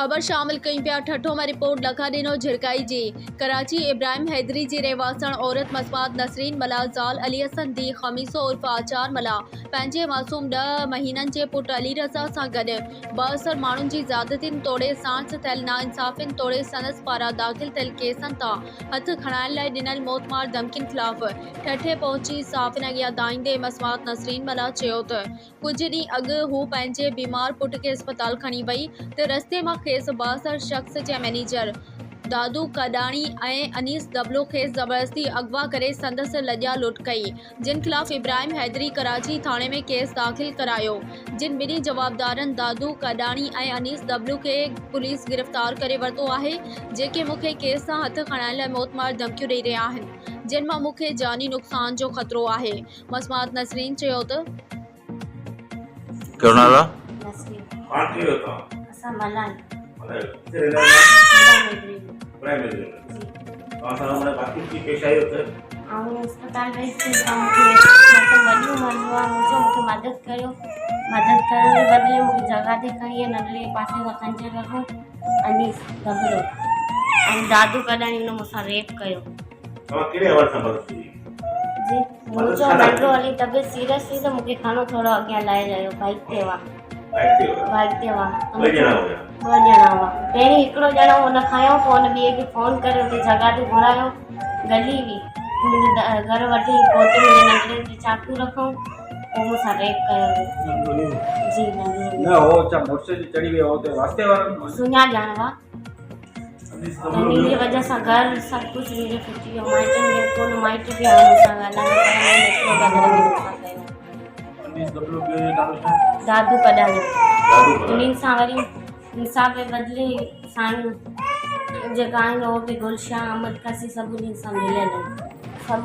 خبر شامل ڪيون پيا ٺٽو مان رپورٽ لکا ڏنو جھرڪائي جي ڪراچي ابراهيم حيدري جي رهواسڻ عورت مسمات نسرين ملاح زال علي حسن ڌيء خميسو عرف آچار ملاح پنهنجي معصوم ڏهه مهينن جي پٽ علي رضا سان گڏ بااثر ماڻهن جي زيادتين توڙي ساڻس ٿيل ناانصافين توڙي سندس پاران داخل ٿيل ڪيسن تان هٿ کڻائڻ لاء ڏنل موتمار ڌمڪين خلاف ٺٽي پهچي صحافين اڳيان دانهيندي مسمات نسرين ملاح چيو ته ڪجهه ڏينهن اڳ هو پنهنجي بيمار پٽ کي اسپتال کڻي وئي ته رستي مان کيس بااثر شخص جي مئنيجر دادو ڪڏاڻي ۽ انيس دبلو کيس زبردستي اغوا ڪري سندس لڄا لٽ ڪئي جن خلاف ابراهيم حيدري ڪراچي ٿاڻي ۾ ڪيس داخل ڪرايو جن ٻنهي جوابدارن دادو ڪڏاڻي ۽ انيس دبلو کي پوليس گرفتار ڪري ورتو آهي جيڪي مون کي ڪيس تان هٿ کڻائڻ لاء موتمار ڌمڪيون ڏئي رهيا آهن جن مان مون کي جاني نقصان جو خطرو آهي مسمات نسرين چيو ته. ڪهڙو نالو آ؟ نسرين. پاڻ ڪير آهيو توهان؟ اسان ملان. ملان ڪٿي رهندا آهيو؟ ابراهيم حيدري ۾. ابراهيم حيدري ۾. جي. توهان سان معنيٰ واقف ٿي پيش آيو ته؟ آئون اسپتال ويس ته مون کي مطلب وڏي عمر جو آ مون چيو مون کي مدد ڪريو مدد ڪرڻ جي بدلي مون کي جڳهه تي کڻي ويا ننڍڙي پاسي کان خنجر رکو انيس دبلو ۽ دادو ڪڏائين هن مون سان ريپ ڪيو. توهان ڪهڙي حوالي سان مدد گهري؟ جي منهنجو ننڍڙو علي طبيعت سيريس هئي ته مونکي کڻو ٿورو اڳيان لاهي رهيو بائيڪ تي هئا بائيڪ تي هئا ٻه ڄڻا هئا پهرين هڪڙو ڄڻو هن کنيو پوء هن ٻئي کي فون ڪري اتي جڳهه تي گهرايو گلي هئي منهنجي گهر وٺي پهتو منهنجي ننڍڙي تي چاقو رکئون پوء مون سان ريپ ڪيو ويو جي ننڍڙو نه هو ڇا موٽر سائيڪل چڙهي ويو هو ته واسطي وارن سڃا ڄاڻ هئا انهن جي وجه سان گهر سڀ ڪجهه منهنجو ڦٽي ويو مائٽن کي ڪونه مائٽ به هاڻي مون سان ڳالهائڻ پر انهن ايترو گهر ۾ مون سان ڪيو. دادو ڪڏاڻي انهن سان وري انصاف جي بدلي سائين جيڪا آهن اهي به گل شاهه احمد قاسي سڀ انهن سان مليل آهن سڀ.